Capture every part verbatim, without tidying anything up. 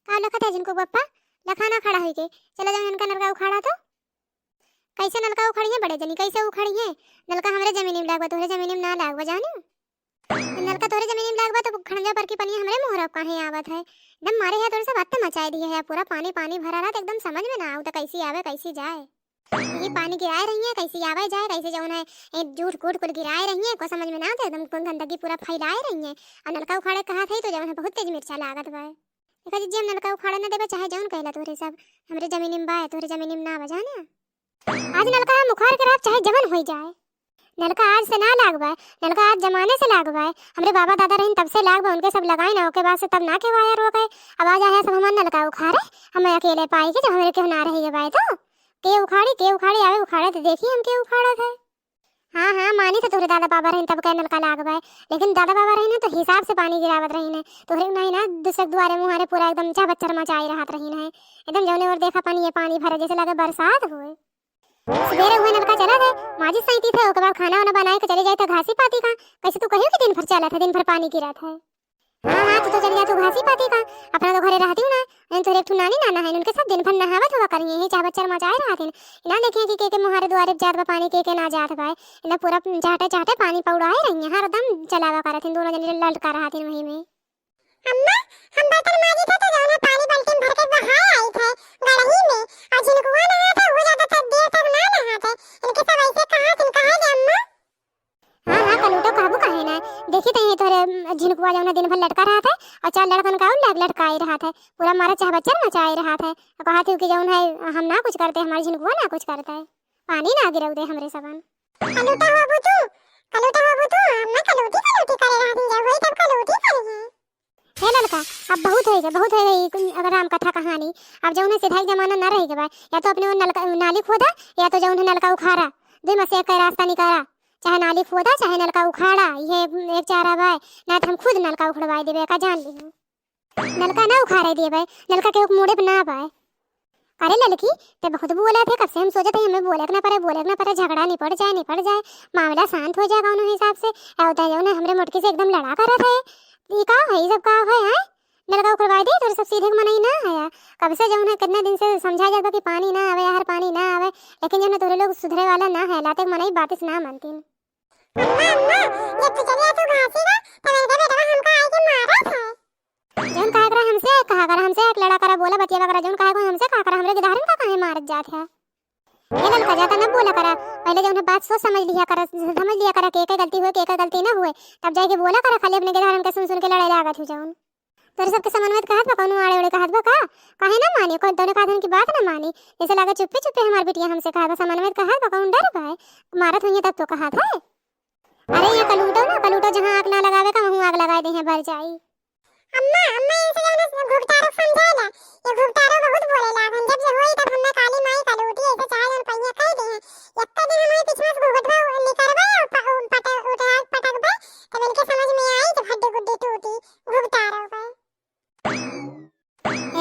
का लखत है झिनकू बप्पा? लखा ना खड़ा होइके। चला जाओ इनका नलका उखाड़ा तो। कैसे नलका उखड़िए बड़े जनी, कैसे उखड़िए? नलका हमरे जमीनी में लागबा, तोहरे जमीनी में ना लागबा, जाने? नलका तोहरे जमीनी में लागबा तो खड़ंजा पर की पनिया हमरे मुहरा काहे आवत है? एकदम मारे है तोरे सब हत्ते मचाए दिए है, पूरा पानी पानी भरा रहत, एकदम समझ में ना आऊ तो कैसी आवे कैसी जाए। ये पानी गिराए रही है, कैसी आवे जाए, कैसे जौन है, ए, जूठ कूट कुल गिराए रही है, को समझ में ना आते, एकदम कुल गंदगी पूरा फैलाए रही है। और नलका उखाड़े कहा था तो जौन है बहुत तेज मिर्चा लागत बा। देखा जी, हम नलका उखाड़े ना देबे, चाहे जौन कहला तोहरे सब, हमरे जमीनी में बा, तोहरे जमीनी में ना बा, जाने? आज नलका हम उखाड़ के रात चाहे जवन होई जाए, नलका आज से ना लागबा, नलका आज जमाने से लागबा। हमरे बाबा दादा रहिन तब से लागबा, उनके सब लगाई ना, ओके बाद से तब ना केहू आया रोके। अब आज आया सब हमार नलका उखाड़े, हमें अकेले पाई के जब हमरे केहू ना रही बाय तो के उखाड़ी, के उखाड़ी, आवे उखाड़े तो देखी हम के उखाड़त है। हाँ, हाँ, मानी तो तोहरे दादा बाबा रहिन तब के नलका लागबा, लेकिन दादा बाबा रहिन तो हिसाब से पानी गिरावत रहिन, तोहरे नहीं ना दूसरे के दुआरे मुहारे पूरा एकदम चहबच्चर मचाई रहत रहिन है, एकदम जौने ओर देखा पानी, ये पानी भरे जैसे लगे बरसात हुए। सवेरे हुए नलका चला गए, माजी सैती थे, ओके बाद खाना वाना बनाए के चले जाए थे घासी पाती का। कैसे तू कहियो कि दिन भर चला था, दिन भर पानी गिरा था? हाँ, हाँ, तू तो चल जा तू घासी पाती का, अपना तो घरे रहती हूँ ना। अरे तोरे एक ठू नानी नाना है, उनके सब दिन भर नहावत हुआ करिए, यही चहबच्चर मचाए रहत हैं। ना देखिए कि के के मुहारे दुआरे जात बा पानी, के के ना जात बा। इन्हें पूरा चाहटे चाहटे पानी पौड़ाए रही है, हरदम चलावा करत हैं, दोनों जने ललका रहत हैं वही में। अम्मा, हम बर्तन माजी थे तो जौन है पानी बाल्टी में भर के बहाए आई थे गड़ही में, और झिनकुआ नहा थे वो ज्यादा तक देर तक ना नहा थे। इनके सब ऐसे कहा, तुम कहा दे अम्मा। हाँ, हाँ, कलूटो कहबू काहे ना। देखी तो ये तोरे, अम, झिनकुआ जौन है दिन भर लटका रहत है, और चार लड़कन का और लट-, लटकाए रहत है, पूरा मारा चहबच्चर मचाए रहत है। और कहा थी कि जौन है हम ना कुछ करते, हमारे झिनकुआ ना कुछ करता है, पानी ना गिरऊ दे हमरे सबन। कलूटा होबू तू, कलूटा होबू तू, हम ना कलूटी, कलूटी करे रहत हैं, जब होई तब कलूटी करिए। हे ललका, अब बहुत होइगा, बहुत होइगा ई कुल अगर राम कथा कहानी। अब जौन है सिधाई जमाना ना रह गवा, या तो अपने वो नलका, नाली खोदा, या तो जौन है नलका उखाड़ा, दुई में से एक का रास्ता निकाला, चाहे नाली खोदा, चाहे नलका उखाड़ा, ये एक चारा बाय, ना तो हम खुद नलका उखड़वाए देबे, का जान ली। नलका ना उखाड़े देबे, नलका के मुड़े पे ना बाय। अरे ललकी, ते बहुत बोलत है, कब से हम सोचत है हमें बोले के ना पड़े, बोले के ना पड़े, झगड़ा निपट जाए, निपट जाए, मामला शांत हो जाए कौनो हिसाब से। और तो जौन है हमरे मोटकी से एकदम लड़ा करत है। ई का है, ई सब का है, हैं? नलका उखड़वाई दे, तोरे सब सीधे के मनई ना है। कब से जौन है कितना दिन से समझा जात बा कि पानी ना आवे, यार पानी ना आवे, लेकिन जौन है तोरे लोग सुधरे वाला ना है, लाते मनई बात से ना मानतीन। अम्मा, अम्मा, जब तू चले तू घासी ना, तब मेरे बेटवा हमका आए के मारत है। जौन कहा करा हमसे, कहा करा हमसे, एक लड़ा करा, बोला बतिया करा, जौन कहा कोई हमसे कहा करा, हमरे गिधारन का काहे मारत जात है? ए ललका, ज्यादा न बोला करा, पहले जौन है बात सोच समझ लिया करा, समझ लिया करा के एके गलती हुए, के एके गलती न हुए, तब जाके बोला करा, खाली अपने गिधारन के सुन सुन के लड़ाई लागत हो जौन। तोरे सबके समन्वय कहत बा, कौनो आड़े ओड़े कहत बा का? काहे ना माने, कौन तोने कहत हन की बात ना माने, जैसे लागे चुप्पे चुप्पे हमार बिटिया हमसे कहत बा, समन्वय कहत बा, कौन डर बा है? मारत होइए तब तो कहत है। अरे ये कलूटो ना, कलूटो जहाँ आग ना लगावे का, वहूँ आग लगाए दे हैं, बर जाई। अम्मा, अम्मा, इनसे जौन है घुघटारो समझाए ला। ये घुघटारो बहुत बोले लागन। जब ये होई तब हमें काली माई कलूटी ऐसे चाहे जौन पहिया कह दे हैं। यत्ता दिन हमारे पीछे से घुघटवा निकरबे और प-, पट-, उठा पटकबे, तब इनके समझ में आई जब हड्डी गुड्डी टूटी घुघटारो बे।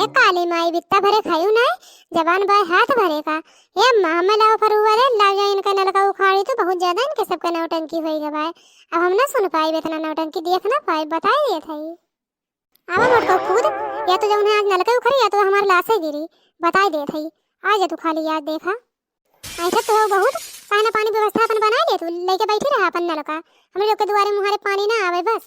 ए काली माई, बित्ता भरे खायू नाय, जबान बाय हाथ भरे का। ए अम्मा, हमें लाओ फरुआ रे, लाओ जा इनका नलका उखाड़ी तो बहुत ज्यादा इनके सबका नौटंकी होई गवा है। अब हम ना सुन पाई इतना नौटंकी, देख ना पाई, बताई देत हई। आवा मोटको कूद, या तो जौन है आज नलका उखड़ी या तो हमार लाशे गिरी, बताई देत हई। आ जा तू खाली याद देखा। ऐसा तो हो बहुत, काहे ना पानी व्यवस्था अपन बनाए ले तू, लेके बैठी रहा अपन नलका। हमरे लोग के दुआरे मुहारे पानी ना आवे बस।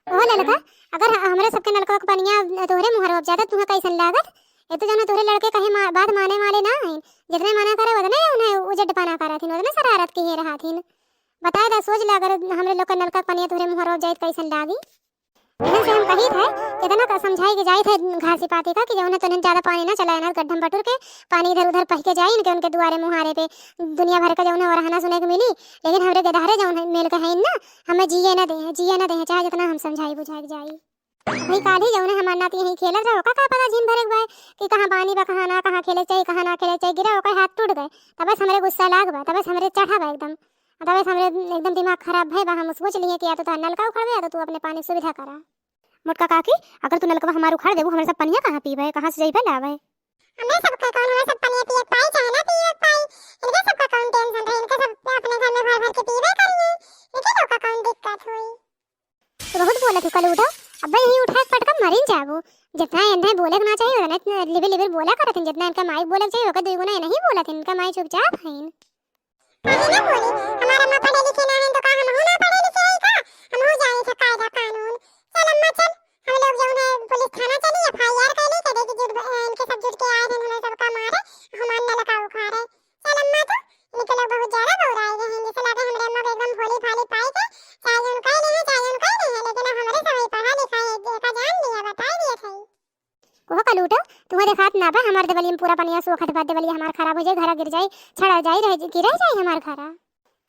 ओहो ललका, अगर ह-, हमरे सबके नलकवा के पनिया तोहरे मुहरवा पे जाता, तुहे कैसन लागत? एक तो जौन तोहरे लड़के कहे मा-, बात माने वाले ना हैं, जितने मना करे उतने उन्हें उजड्डपना करत हिन, उतने शरारत किए रहत हिन। बताए दा, सोच ले, अगर हमरे लोग के नलका के पनिया तोहरे मुहरवा पे जाइत कैसन लागी? इधर से हम कही थे, कितना का समझाई के जाई थे घासी पाती का कि जौन है तोहने ज्यादा पानी ना चलाए ना, गड्ढम बटुर के पानी इधर उधर पह के जाई इनके उनके दुआरे मुहारे पे, दुनिया भर का जौन है और रहना सुने के मिली, लेकिन हमरे गदहरे जौन है मेल के हैं ना, हमें जिए ना दे, जिए ना दे, चाहे जितना हम समझाई बुझाई जाई। भाई काल्हि जौने हमार नाती यहीं खेलत रहो, का, का पता झीन भरे के बाय कि कहाँ पानी बा, कहाँ ना, कहाँ खेले के चाही, कहाँ ना खेले के चाही, गिरा ओकर हाथ टूट गए, तब से हमरे गुस्सा लाग बा, तब से हमरे चढ़ा बा एकदम, तब से हमरे एकदम दिमाग खराब भय बा। हम सोच लिए कि या तो तोहार नलका उखड़बे या तो तू अपने पानी के सुविधा करा। मोटका काकी, अगर तू नलकवा हमार उखाड़ देबू, हमरे सब पनिया कहाँ पीबे, कहाँ से जइबे लावे? हमरे सबका कौन, हमरे सब पनिया पिए के पाई चाहे ना पिए के पाई, इनके सबका कौन टेंशन रही, इनके सब अपने घर में भर भर के पीबे करिए, इनके लोग का कौन दिक्कत हुई। तो बहुत बोलत हो कलूटा, अब्बे यहीं उठा के पटका मरिन जाबो। जितना इन्हें बोले के ना चाहिए, उतना इतने लिबिर लिबिर बोला करत हैं। जितना इनका माई बोले के चाहिए, ओकर दुई गुना इन्हें बोलत हैं। इनका माई चुपचाप हैं। काहे ना बोली? हमार अम्मा पढ़े लिखे ना हैं तो का हमहू ना पढ़े लिखे हैं का? हमहू जानी थे कायदा कानून। चल अम्मा चल, हम लोग जौन है पुलिस थाना चली, एफ आई आर कर ली, कहे कि जुट, इनके सब जुट के आए हैं, हमें सबका मारे, हमार नलका उखाड़े। चल अम्मा तो, इनके लोग बहुत ज्यादा बौराए गए हैं, जैसे लगे हमरे अम्मा को एकदम भोली भाली पाई के, चाहे जौन कह रहे हैं, चाहे जौन कह रहे हैं, लेकिन अब हमरे सब पढ़ा लिखा है, एक देखा जान लिया, बताई दिया था। ओह कलूटो, तुहे देखात ना बा, हमार देवलिया में पूरा पनिया सोखत बा, देवलिया हमार खराब हो जाई, घरा गिर जाई, छड़ा जाई, रह, गिर जाई हमार घरा।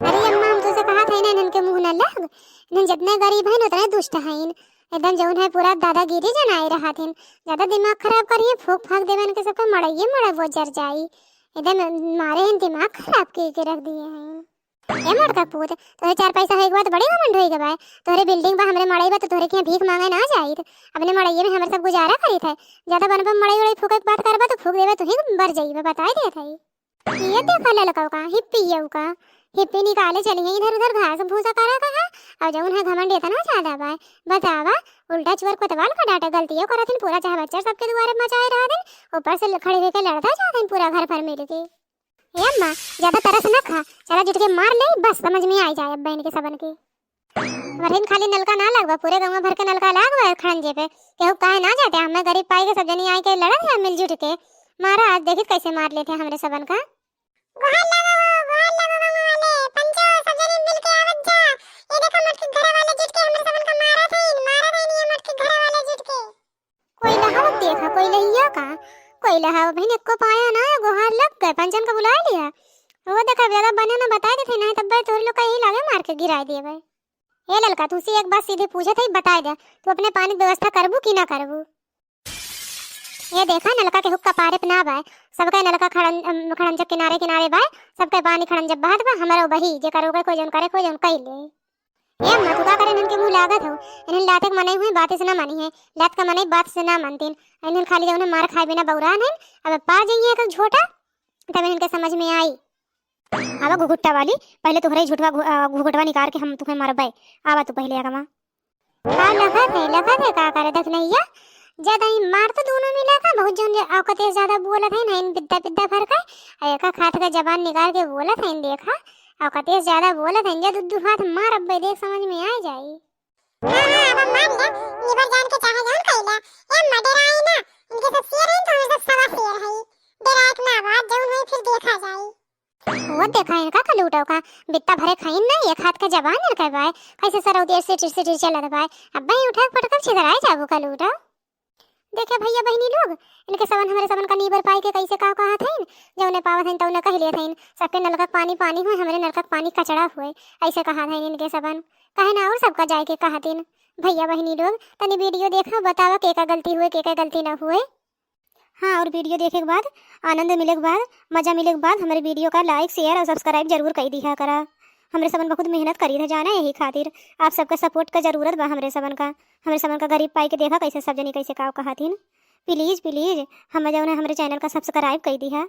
अरे अम्मा, हम तुझसे कहा था ना, इनके मुंह न लग, इन्हन जितने गरीब हैं, उतने दुष्ट हैं। एकदम जौन है पूरा दादागिरी जनाए रहत हैं। ज्यादा दिमाग खराब करिए, फूंक फाक देवे इनके सबके, मड़इये मड़इ वो जर जाई। एकदम मारे हैं, दिमाग खराब के, के रख दिए हैं। ए मोटका पूत, तोहरे चार पैसा होई के बाद बड़ी घमंड होई के बा। तोहरे बिल्डिंग बा, हमरे मड़ई बा, तो तोहरे के भीख मांगे ना जाइत। अपने मड़इये में हमरे सब गुजारा करित है। ज्यादा बन बन मड़ई उड़ई फूके के बात करबा तो फूक देबे, तू ही बर जाइबे, बताई देत है। ये देखा ललकऊ का, हिप्पी यऊ का, हिप्पी निकाले चली है इधर उधर घास भूसा करा कहा। और जौन है घमंड इतना ज्यादा बा, बतावा, उल्टा चुअर कोतवाल का डांटे, गलतियों करत हन, पूरा चाह बच्चा सबके दुआरे मचाए रहा दिन, ऊपर से खड़े होके लड़ता जात हन पूरा घर भर मिल के। ए अम्मा, ज्यादा तरस न खा, चला जुट के मार ले, बस समझ में आई जाए अब बहन के सबन के। हमरे खाली नलका ना लागबा, पूरे गाँव भर के नलका लागबा खड़ंजे पे। केहू काहे ना जाते, हमें गरीब पाई के सब जनी आई के लड़त है मिलजुट के। मारा आज देखित कैसे मार लेते हमरे सबन का। गोहार लागो, गोहार लागो गाँव वाले, पंचो सब जनी मिल के आवत जा। ये देखो मटकी घर वाले जुट के हमरे सबन का मारा थे, मारा थे ये मटकी घर वाले जुट के। कोई लहाव देखा, कोई लहिया का, कोई लहाव बहिन, एको पाया ना, गोहार लग गए, पंचन का बुला लिया। वो देखा, ज्यादा बने ना बताए देते, नहीं तब तोहरे लोग का यही लागे मार के गिराए दिए भाई। ए ललका, तुझसे एक बात सीधे पूछे थे, बताए दे, तू अपने पानी की व्यवस्था करबू कि ना करबू? ये देखा, नलका के हुक्का पारे पे ना बाय, सबका नलका खड़न-, अम, खड़ंजक किनारे किनारे बाय, सबका पानी खड़ंजक बहत बा, हमारा वही, जे करोगे कोई जौन करे, कोई जौन कई ले। ए अम्मा, तू का करे इन्हन के मुँह लागत हो? इन्हन लाते के मनई हुई, बात से ना मानी है। लात का मनई बात से ना मानतीन। इन्हन खाली जौन है मार खाए बिना बौरा नहीं। अब पा जाइए एक झोटा, तब इनके समझ में आई। आवा घुघुट्टा वाली, पहले तुहरे झुटवा घु-, अ, घुघुटवा निकाल के हम तुहे मारबे। आवा तू पहले आगमा। का लगत है, लगत है का करे देख नैया? ज्यादा ही मार तो दोनों मिला का, बहुत जौन जे औकते से ज्यादा बोलत है, नहीं बिद्दा बिद्दा भर का। आ एक हाथ का जबान निकाल के बोलत है, देखा। औकते से ज्यादा बोलत है, जा दू, दू हाथ मार, अब देख समझ में आ जाई। हाँ, हाँ, अब मार ले, निबर जान के चाहे जौन कइला। ए अम्मा, डेराई ना, इनके सब शेर हैं तो हम सब सवा शेर हैं। डेराए के ना बात, जौन होई फिर देखा जाई। वो देखा इनका कलूटो का, बित्ता भरे खाइन ना, एक हाथ का जबान इनका बाय, कैसे सरौती सिटिर सिटिर चलत बाय। अब भाई उठा के पटकल छितराए जाबू कलूटो। देखे भैया बहिनी लोग, इनके सबन हमरे सबन का नीबर पाई के कैसे का कहत हइन, जौने पावत हइन तौने कह लेत हइन, सबके नलका के पानी पानी हुए, हमरे नलका के पानी कचड़ा हुए, ऐसे कहत हइन इनके सबन। कहे ना और सबका जाए के कहतिन। भैया बहिनी लोग, तनी वीडियो देखा, बतावा के का गलती हुए, के का गलती ना हुए। हाँ, और वीडियो देखे के बाद, आनंद मिले के बाद, मजा मिले के बाद हमरे वीडियो का like, share और subscribe जरूर कई दिया करा। हमरे सबन बहुत मेहनत करी थे जाना यही खातिर। आप सबका support का जरूरत बा हमरे सबन का। हमरे सबन का गरीब पाई के देखा कैसे सब जनी कैसे का कहत हिन। Please, please, हम जौन है हमरे channel का subscribe कई दिया।